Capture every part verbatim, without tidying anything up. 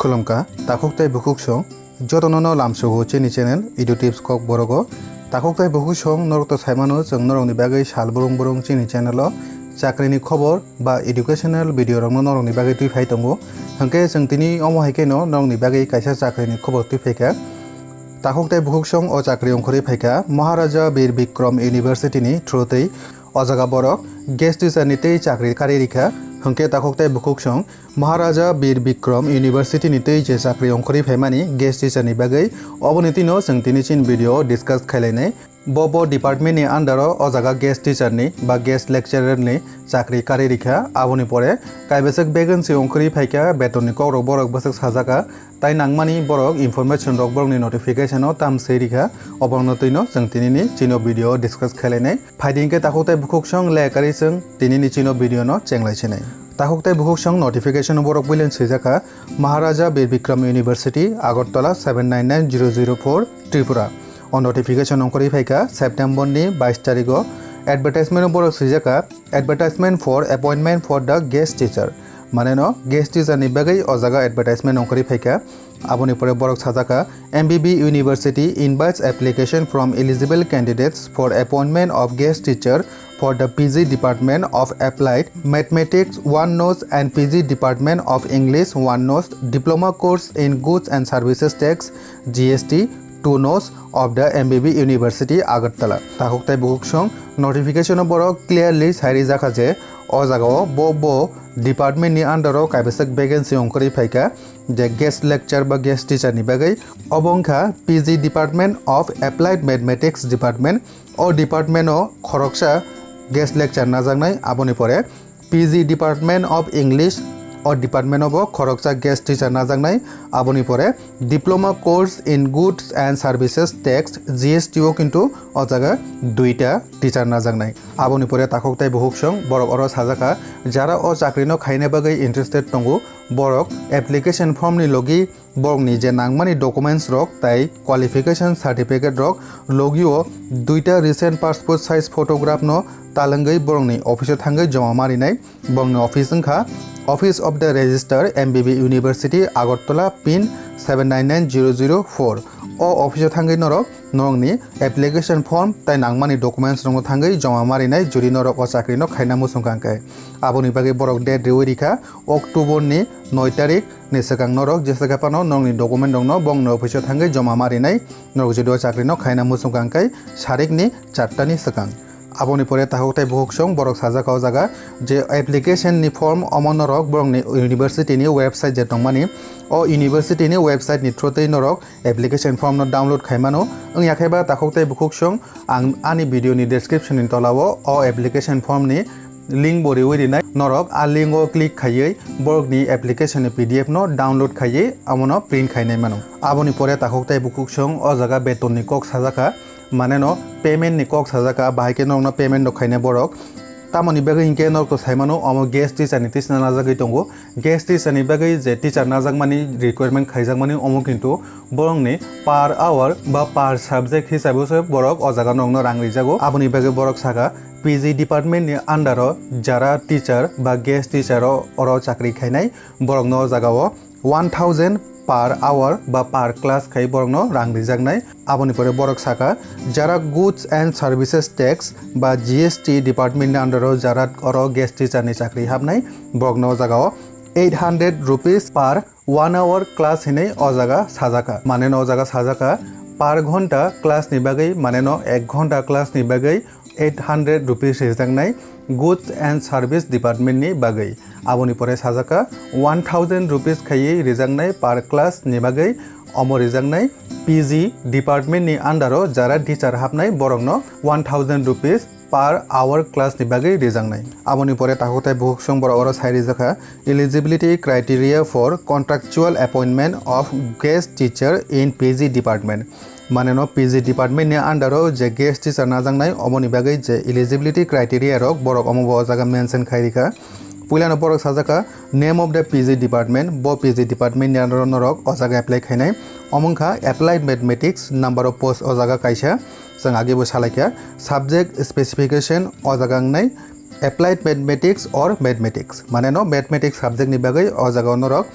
Khulumkha, takhuk tei bukhuk song, jotono no lamsugo chini channel Edu Tips Kokborok o. Takhuk tei bukhuk song norok to saimano chwng norokni bagwi sal brung brung chini channel o chakrini khobor ba educational video rokno norokni bagwi twi phai tongo. Hwnkhe chwng tini omo hai kheno norokni bagwi kaisa chakrini khobor twi phaikha. Takhuk tei bukhuk song o chakri ongkhorwi phaikha Maharaja Bir Bikram University ni through twi. O jaga borok guest teacher ni tei chakri karwi rikha. Hwnkhe takhuk tei bukhuk song Maharaja Bir Bikram University ni twi je chakri ongkhorwi phaimani guest teacher ni bagwi, oboni twino chwng tini chini video o discuss khailainai. Bo bo department ni under o o jaga guest teacher ni ba guest lecturer ni chakri karwi rikha. Aboni pore kaibesek vacancy ongkhorwi phaikha, beton ni kokrok borok bwswk sajaka, tai nangmani borok information rok borokni notification o tam se rikha. Oborokno twino chwng tini ni chini video o discuss khailainai. Phaidi hwnkhe takhuk tei bukhuk song le karwi chwng tini ni chini video no chenglai sinai. Takhuk tei bukhuk song notification o borok builen swijakha Maharaja Bir Bikram University, Agartala seven nine nine zero zero four, Tripura. O notification ongkhorwi phaikha September ni bais tarik o. Advertisement o borok swijakha advertisement for appointment for the guest teacher. Mane no guest teacher ni bagwi o jaga advertisement ongkhorwi phaikha. Aboni pore borok sajaka, M B B University invites application from eligible candidates for appointment of guest teacher for the P G Department of Applied Mathematics one notch and P G Department of English one notch, Diploma Course in Goods and Services Tax, G S T, two notch of the M B B University Agartala. Takhuk tei bukhuk song notification o borok clearly sai rijakha je o jaga o bo bo department ni under o kaibesek vacancy ongkhorwi phaikha, je guest lecture ba guest teacher ni bagwi. Obo wngkha P G Department of Applied Mathematics Department. O department o khoroksa guest lecture najaknai, aboni pore P G Department of English, o department o bo khoroksa guest teacher najaknai, aboni pore Diploma Course in Goods and Services Tax, G S T o kintu o jaga duita teacher najaknai. Aboni pore takhuk tei bukhuk song borok oro sajaka, jara o chakri no khaina bagwi interested tongo, borok application form ni logi borokni je nangmani documents rok tai qualification certificate rok logio duita recent passport size photograph no talangwi borokni office o thangwi joma marinai. Borokni office wngkha Office of the Registrar, M B B University, Agartala, pin seven nine nine zero zero four. O office o thangwi norok norokni application form tai nangmani documents rokno thangwi joma marinai, jodi norok o chakri no khaina muchung kha hwnkhe. Aboni bagwi borok date riwi rikha October ni noi tarik ni swkang norok jesa khe phano norokni document rokno borokni office o thangwi joma marinai. Norok jodi o chakri no khaina muchung kha hwnkhe sarik ni charta ni swkang. Aboni pore takhuk tei bukhuk song borok sajak o jaga je application ni form omo norok borokni university ni website je tongmani, o university ni website ni through tei norok application form no download khai mano. Wngya khe ba takhuk tei bukhuk song ang ani video ni description ni tola o o application form ni link bo riwi rinai, norok a link o click khaiwi borokni application ni P D F no download khaiwi amono print khainai mano. Aboni pore takhuk tei bukhuk song o jaga beton ni kok sajakha, mane no payment ni kok sajakha, bahai khe norokno payment rok khainai borok. Tamoni bagwi hinkhe norok to saimano omo guest teacher ni tisna najagwi tongo. Guest teacher ni bagwi je teacher najakmani requirement khaijakmani omo kintu borokni per hour ba per subject hisabe se borok o jaga norokno rang rijago. Aboni bagwi borok saka P G department ni under o jara teacher ba guest teacher o oro chakri khainai borokno o jaga o one thousand per hour ba per class khai borokno rang rijaknai. Aboni pore borok saka jara goods and services tax ba G S T department ni under o jara oro guest teacher ni chakri hapnai borokno o jaga o eight hundred rupees per one hour class hinwi o jaga sajaka. Mane no o jaga sajaka per ghonta class ni bagwi, mane no ek ghonta class ni bagwi eight hundred rupees rijaknai goods and service department ni bagwi. Aboni pore sajaka one thousand rupees khaiwi rijaknai per class ni bagwi. Omo rijaknai P G department ni under o jara teacher hapnai borokno one thousand rupees per hour class ni bagwi rijaknai. Aboni pore takhuk tei bukhuk song borok oro sai rijakha eligibility criteria for contractual appointment of guest teacher in P G department. Mane no P G department ni under o je guest teacher najaknai, omoni bagwi je eligibility criteria rok borok omo bo o jaga mention khai rikha. Puila no borok sajaka name of the P G department, bo P G department ni under o norok o jaga apply khainai. Omo wngkha applied mathematics, number of post o jaga kaisa, chwng age bo salaikha. Subject specification o jaga wngnai applied mathematics or mathematics, mane no mathematics subject ni bagwi o jaga o norok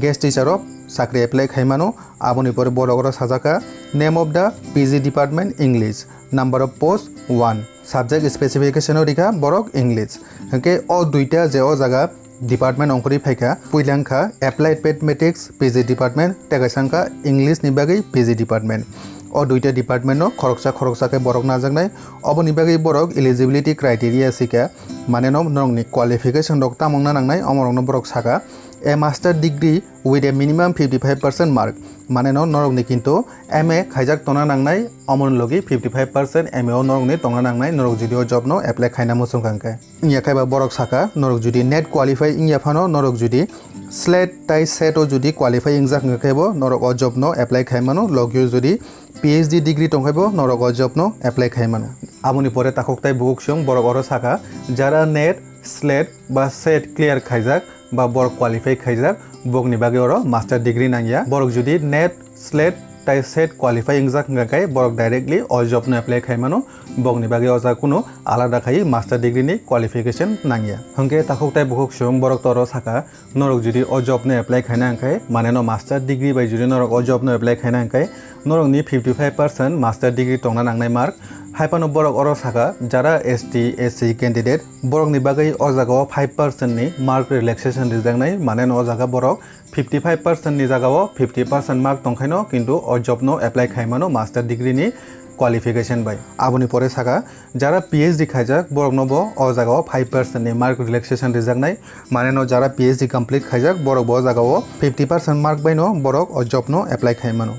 guest teacher o chakri apply khaimano. Aboni pore borok oro sajaka name of the P G department English, number of post one, subject specification o rikha borok English. Hwnkhe o duita je o jaga department ongkhorwi phaikha, puila wngkha Applied Mathematics P G department, tei kaisa wngkha English ni bagwi P G department. O duita department no khoroksa khoroksa khe borok najaknai. Oboni bagwi borok eligibility criteria sikha, mane no norokni qualification rok tamo wngna nangnai, omorokno borok saka, a master degree with a minimum fifty five percent mark, mane no norokni kintu M A khaijak tongna nangnai, omoni logi fifty five percent M A o norokni tongna nangnai, norok jodi o job no apply khaina muchung kha hwnkhe. Wngya khe ba borok saka, norok jodi NET qualify wngya phano, norok jodi SLET tai SET o jodi qualify wngjak wngkha khe bo norok o job no apply khai mano, logio jodi P H D degree tongkhai bo norok o job no apply khai mano. Aboni pore takhuk tai bukhuk song borok oro saka, jara NET, SLET ba SET clear khaijak ba borok qualify khaijak, bokni bagwi oro master degree nangya. Borok jodi NET, SLET tai SET qualify wngjak wngkha khe borok directly o job no apply khai mano, bokni bagwi o jaga kunu alada khai master degree ni qualification nangya. Hwnkhe takhuk tai bukhuk song borok to oro saka, norok jodi o job no apply khaina hwnkhe, mane no master degree bai jodi norok o job no apply khaina hwnkhe, norok ni fifty five percent master degree tongna nangnai mark. Hai phano borok oro saka, jara S T, S C candidate, borok ni bagwi o jaga o five percent ni mark relaxation rijaknai, mane no o jaga borok fifty five percent ni jaga o fifty percent mark tongkhaino, kintu o job no apply khai mano master degree ni qualification bai. Aboni pore saka, jara P H D khaijak, borok no bo o jaga o five percent ni mark relaxation rijaknai, mane no jara P H D complete khaijak, borok bo o jaga o fifty percent mark bai no borok o job no apply khai mano.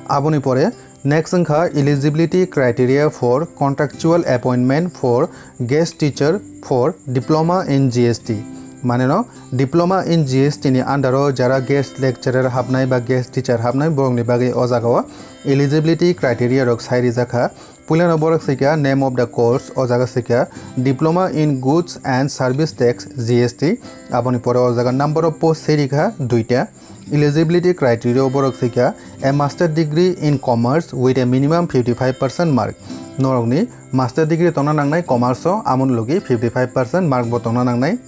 Aboni pore next wngkha eligibility criteria for contractual appointment for guest teacher for diploma in G S T. Mane no diploma in G S T ni under o jara guest lecturer habnai ba guest teacher habnai borok ni bagwi o jaga o eligibility criteria rok sai rijak kha. Puilano borok sikha name of the course, o jaga sikha Diploma in Goods and Service Tax, G S T. Aboni pore o jaga number of post sei rikha duita. Eligibility criteria o borok sikha a master degree in commerce with a minimum fifty five percent mark. Norokni master degree tongna nangnai commerce o, amoni logi fifty five percent mark bo tongna nangnai.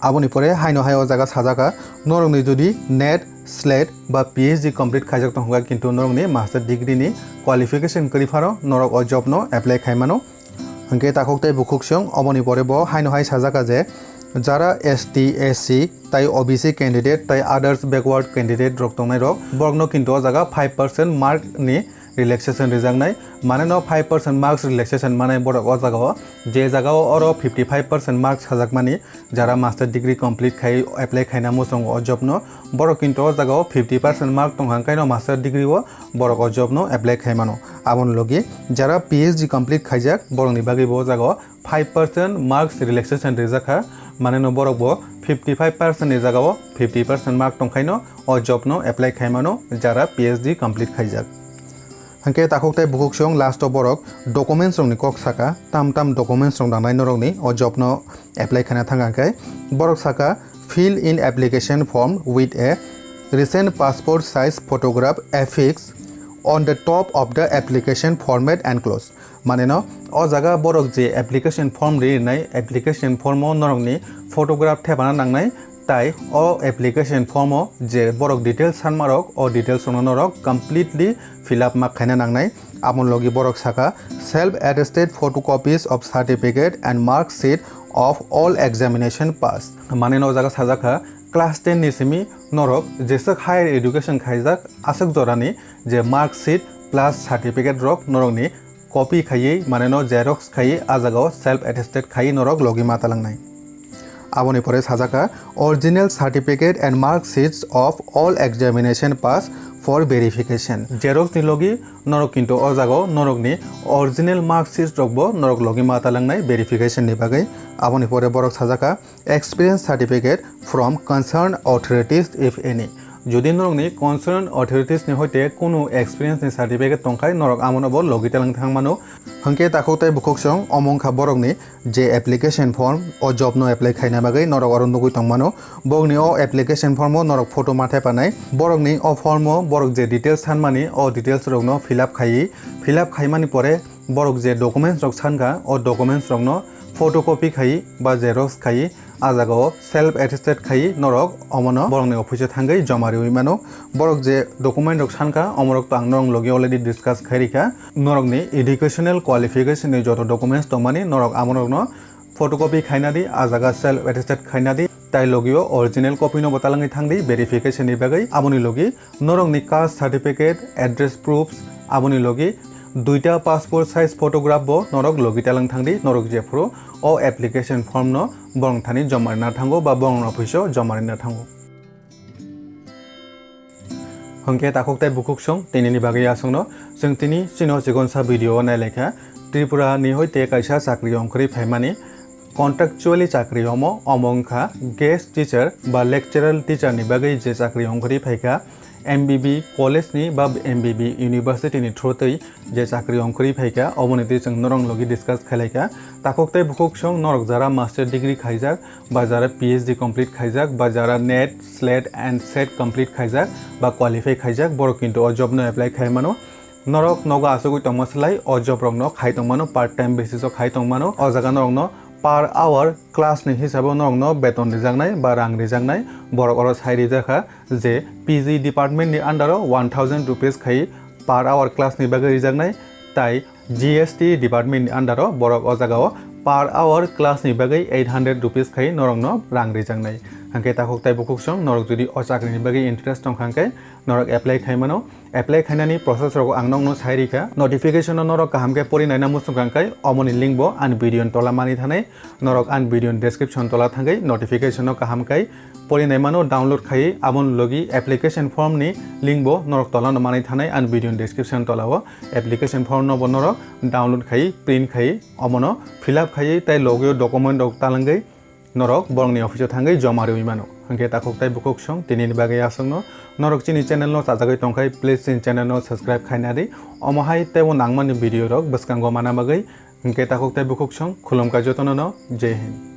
Aboni pore haino hai o jaga sajaka, norokni jodi NET, SLET ba P H D complete khaijak tongkha, kintu norokni master degree ni qualification kwrwi phano norok o job no apply khai mano. Hwnkhe takhuk tei bukhuk song oboni pore bo haino hai sajaka je, jara S T, S C tai O B C candidate tai others backward candidate rok tongnai rok, borok no kintu o jaga five percent mark ni relaxation rijaknai, mane no five percent marks relaxation manai borok o jaga o, je jaga o oro fifty five percent marks sajakmani, jara master degree complete khai apply khaina muchungo o job no, borok kintu o jaga o fifty percent mark tongkha, hwnkhe no master degree o borok o job no apply khai mano. Aboni logi jara P H D complete khaijak, borok ni bagwi bo o jaga o five percent marks relaxation rijak kha, mane no borok bo fifty five percent ni jaga o fifty percent mark tongkhaino o job no apply khai mano, jara P H D complete khaijak. Hwnkhe takhuk tei bukhuk song last o borok documents rokni kok saka, tam tam documents rok nangnai norokni o job no apply khaina thang khe. Borok saka, "Fill in application form with a recent passport size photograph affixed on the top of the application format enclosed." Mane no o jaga borok je application form rinai, application form o norokni photograph thepana nangnai, tai o application form o je borok details sanmarok, o details rokno norok completely fill up ma khaina nangnai. Aboni logi borok saka, "Self attested photocopies of certificate and mark sheet of all examination pass." Mane no o jaga sajak kha, class ten ni simi norok jeswk higher education khaijak aswk jorani je mark sheet plus certificate rok norokni copy khaiwi, mane no xerox khaiwi, a jaga o self attested khaiwi norok logi ma talangnai. Aboni pore sajak kha, "Original certificate and mark sheets of all examination pass for verification." Xerox ni logi norok kintu o jaga o norokni original mark sheet rok bo norok logi ma talangnai verification ni bagwi. Aboni pore borok sajak kha, "Experience certificate from concerned authorities if any." Jodi norokni concerned authorities ni hoite kunu experience ni certificate tongkhai, norok amono bo logi talang thang mano. Hwnkhe takhuk tei bukhuk song omo wngkha borokni je application form, o job no apply khaina bagwi norok oro nugwi tongmano. Borokni o application form o norok photo ma thepanai. Borokni o form o borok je details sanmani, o details rokno fill up khaiwi, fill up khaimani pore borok je documents rok sankha, o documents rokno photocopy khai ba xerox khai, a jaga o self attested khai norok omono borokni office o thangwi joma riwi mano. Borok je document rok sankha, omorok to ang norok logi already discuss khai rikha. Norokni educational qualification ni joto documents tongmani norok amorokno photocopy khaina di, a jaga self attested khaina di, tai logio original copy no bo talangwi thang di verification ni bagwi. Aboni logi norokni caste certificate, address proofs, aboni logi duita passport size photograph bo norok logi talang thang di, norok jephuru o application form no borok thani joma rina thango ba borok office o joma rina thango. Hwnkhe takhuk tei bukhuk song tinini bagwi aswkno chwng tini chino chikonsa video o nailaikha. Tripura ni hoite kaisa chakri ongkhorwi phaimani contractually chakri omo, omo wngkha guest teacher ba lecturer teacher ni bagwi je chakri ongkhorwi phaikha, M B B college ni ba M B B university ni through twi je chakri ongkhorwi phaikha, oboni twi chwng norok logi discuss khailaikha. Takhuk tei bukhuk song norok jara master degree khaijak, ba jara P H D complete khaijak, ba jara net, slet and set complete khaijak, ba qualify khaijak, borok kintu o job no apply khai mano. Norok nogo achugwi tongma slai o job rok no khai tongmano, part time basis o khai tongmano. O jaga norok no per hour class ni hisabo norok no beton rijaknai ba rang rijaknai, borok oro sai rijakha je P G department ni under o one thousand rupees khai per hour class ni bagwi rijaknai, tai G S T department ni under o borok o jaga o per hour class ni bagwi eight hundred rupees khai norok no rang rijaknai. Hwnkhe takhuk tei bukhuk song norok jodi o chakri ni bagwi interest tongkha hwnkhe norok apply khai mano. Apply khainani process rok ang nokno sai rikha. Notification no norok kaham khe pori naina muchung kha hwnkhe omoni link bo ani video ni tola mani thanai. Norok ani video ni description tola thangwi notification no kaham khe pori nai mano, download khai. Aboni logi application form ni link bo norok tola no mani thanai ani video ni description tola o. Application form no bo norok download khai, print khai, omono fill up khai tei logio document rok talangwi norok borokni office o thangwi joma riwi mano. Hwnkhe takhuk tei bukhuk song tinini bagwi aswkno. Norok chini channel no chajagwi tongkhai, please chini channel no subscribe khaina di. Omo hai teibo nangmani video rok bwskango mana bagwi. Hwnkhe takhuk tei bukhuk song khulumkha jotono no. Jai Hind.